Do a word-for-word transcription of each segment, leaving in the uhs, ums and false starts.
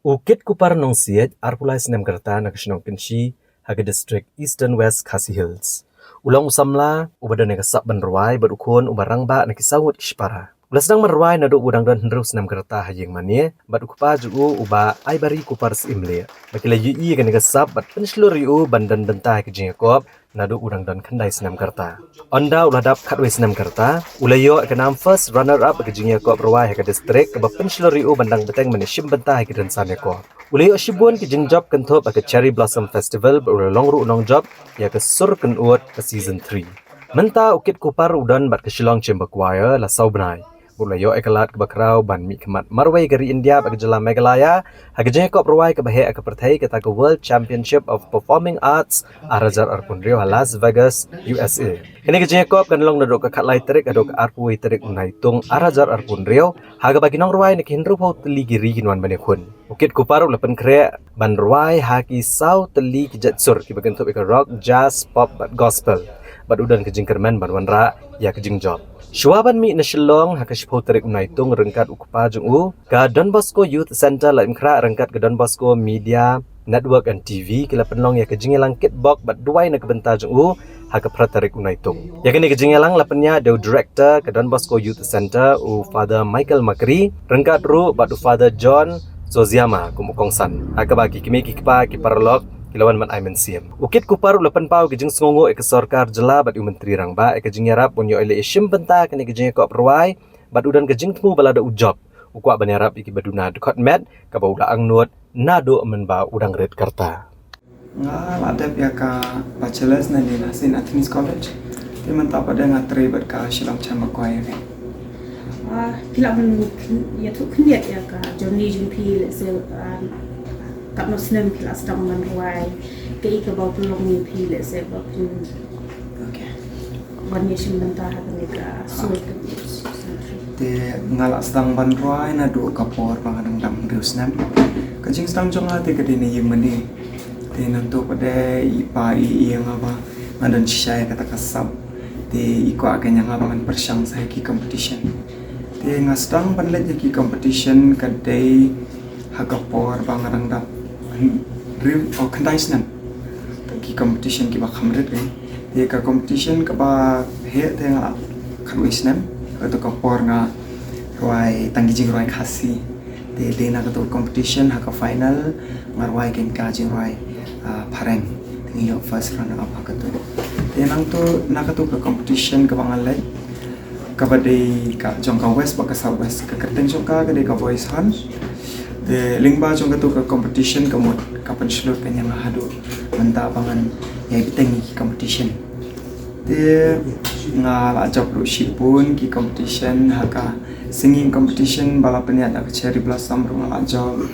U Kit Kupar Nongsiej, arphew lai snem ka rta, na ka shnong Kynshi, ha ka district Eastern West Khasi Hills. U long u samla uba don ïa ka sap ban rwai bad u khun uba rangbah na ki saw ngut ki shipara. U la sdang ban rwai naduh u dang don hynriew snem ka rta ha ïing mane bad u kpa jong u, u Bah Aibari Kupar Syiemlieh. Ba ki la ïohi ïa kane ka sap bad pynshlur ïa u ban don bynta ha ka jingïakop naduh u dang don khyndai snem ka rta. Ynda u la dap khatwei snem ka rta, u la ïoh ïa ka nam first runner up ha ka jingïakop rwai ha ka district, kaba pynshlur ïa u ban dang bteng ban ïashim bynta ha ki rynsan ïakop. U la ïoh shibun ki jingjop kynthup ha ka Cherry Blossom Festival bad u la long ruh u nongjop ïa ka Sur Kynnoh ka season three. Mynta u Kit Kupar u don bad ka Shillong Chamber Choir la saw bnai. Bad u la ïoh ïa ka lad kaba khraw ban mihkhmat marwei ka ri India bad ka jylla Meghalaya ha ka jingïakop rwai kaba heh ha ka pyrthei, kata ka World Championship of Performing Arts ar hajar arphew hynriew ha Las Vegas, U S A. Kane ka jingïakop kan long naduh ka khatlai tarik haduh ka arphew wei tarik u Naitung ar hajar arphew hynriew, ha kaba ki nongrwai na ki hynriewphew tylli ki ri kin wan ban ïakhun. U Kit Kupar u la pynkhreh ban rwai ha ki saw tylli ki jait sur kiba kynthup ïa ka rock, jazz, pop bad gospel. Bad u don ka jingkyrmen ban wanrah ïa ka jingjop. Shuwa ban mih na Shillong ha ka shiphew tarik u Naitung ryngkat u kpa jong u, ka Don Bosco Youth Centre Laitumkhrah ryngkat ka Don Bosco Media Network and T V ki la pynlong ïa ka jingïalang kitbok bad duwai na ka bynta jong u ha ka phra tarik u Naitung. Ïa kane ka jingïalang la pynïaid da u director ka Don Bosco Youth Centre, u Father Michael Makri, ryngkat ruh bad u Father John Zoziama kum u kongsan, ha kaba ki kmie ki kpa ki paralok ki la wan ban ai mynsiem. U Kit Kupar u la pynpaw ka jingsngewnguh ïa ka sorkar jylla bad u Myntri Rangbah ïa ka jingïarap ban ïoh leh ïashim bynta kane ka jingïakop rwai bad u don ka jingthmu ba lada u jop, u kwah ban ïarap ïa kiba duna dkhot met, kaba u la angnud naduh mynba u dang rit ka rta. Nga la dep ïa ka bachelor's na Saint Anthony's College. Te mynta pat de nga trei bad ka Shillong Chamber Choir. Ah, phi lah ban khyn-, ïathuh khyndiat ïa ka journey jong phi, let's say, ah, katno snem phi la sdang ban rwai, kaei kaba pynlong ïa phi, let's say, ba phin Okay. wan ïashim bynta ha kane ka sur ka Te nga la sdang ban rwai naduh ka por ba nga dang dang hynriew snem. Ka jingsdang jong nga te ka dei na ïing mane. Te nangta pat de i pa i ïa nga ba nga don shisha ïa kata ka sap. Te i kwah kein ïa nga ba ngan pyrshang sa ïa ki competition. Te nga sdang ban leit ïa ki competition ka dei ha ka por ba nga dang dap hynriew, oh, khyndai snem. Ki competition kiba kham rit kein. Te ka competition kaba heh te nga la khatwei snem. Kato ka por nga rwai tang ki jingrwai Khasi. Te dei na kato competition ha ka final nga rwai kein ka jingrwai, ah, phareng. Te nga ïoh first runner up ha kato. Te nangta na kato ka competition kaba nga leit, kaba dei ka jong ka West bad ka South West. Ka kyrteng jong ka ka dei ka Voice Hunt. Te lyngba jong kato ka competition ka mut ka pynshlur kein ïa nga haduh mynta ba ngan ïai bteng ïa ki competition. Te nga la jop ruh shibun ki competition, ha ka singing competition ba la pynïaid da ka Cherry Blossom ruh nga la jop.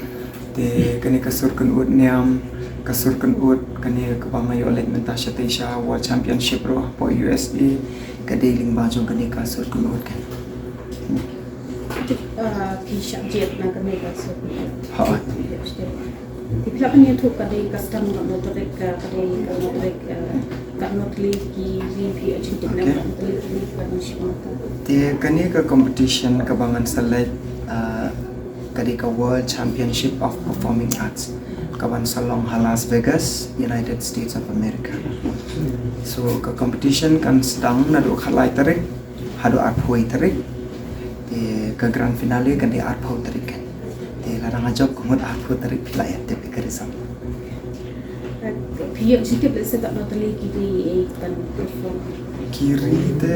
Te kane ka Sur Kynnoh Niam, ka Sur Kynnoh, kane kaba nga ïoh leit mynta shatei sha World Championship ruh hapoh U S A, ka dei lyngba jong kane ka Sur Kynnoh kein. Te, ah, phi shah jied na kane ka Sur Kynnoh? Ha. Te phi lah ban ïathuh ka dei ka sdang katno tarik, ka dei katno tarik, ah, katno tylli ki ri phi achieve, Okay. katno tylli ki ri phi achieve. Te kane ka competition kaba ngan sa leit, ah, ka dei ka World Championship of Performing Arts, kaban sa long ha Las Vegas, United States of America. So ka competition kan sdang naduh khatlai tarik haduh arphew tarik. Te ka grand finale kan dei arphew tarik kein. Te lada nga jop ka mut arphew tarik phi lah ïa tip ïa ka result. Phi ïoh shu tip lehse katno tylli ki ri, eh, ban perform? Ki ri te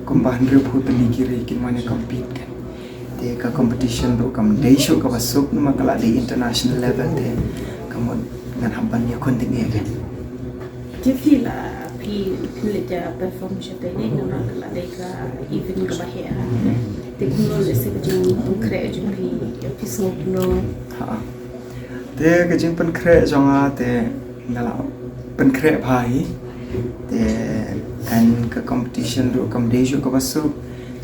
kumba hynriewphew tylli ki ri kin wan ïa compete kein. Te ka competition ruh kam dei shuh kaba suk, namar ka la dei international level, te ka mut ngan hap ban ïakhun teng eh kein. Te phi la, phi, phi leit ïa perform shatei ne, namar ka la dei ka event kaba heh. Te kumno lehse ka jingpynkhreh jong phi, phi sngew kumno? Ha. Te ka jingpynkhreh jong nga te nga la pynkhreh bha hi. Te kan ka competition ruh kam dei shuh kaba suk.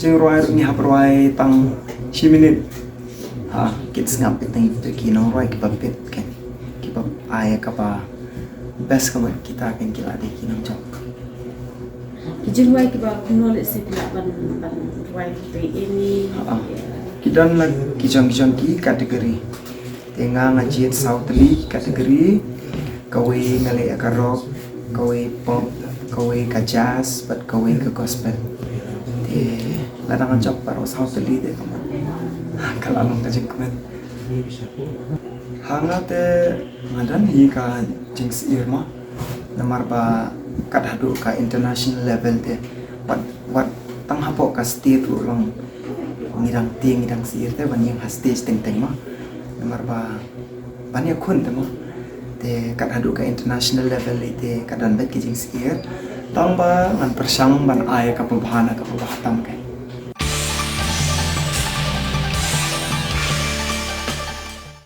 Jingrwai ruh ngi hap rwai tang shi minit. Ha, kit sngap kit tang ïa ki nongrwai kiba bit kein. Kiba ai kaba best ka mut kita kein ki la dei ki nongjop. Ki jingrwai kiba kumno lehse phi lah ban, ban rwai phi, any, Ha. Ki don la ki jong ki jong ki category. Te nga nga jied saw tylli ki category, kawei nga leh ïa ka rock, kawei pop, kawei ka jazz, bad kawei ka gospel. Te lada nga jop baroh saw tylli te ka mut ka la long ka jingkmen. Ha nga te nga don hi ka jingsyier mo. Namar ba kat haduh ka international level te, wat, wat tang hapoh ka state ruh long ngi dang tieng, ngi dang syier te ban ïeng ha stage teng teng mo. Namar ba ban ïakhun te mo. Te kat haduh ka international level te ka don beit ka jingsyier. Tang ba ngan pyrshang ban ai kaba bha na kaba bha tam kein.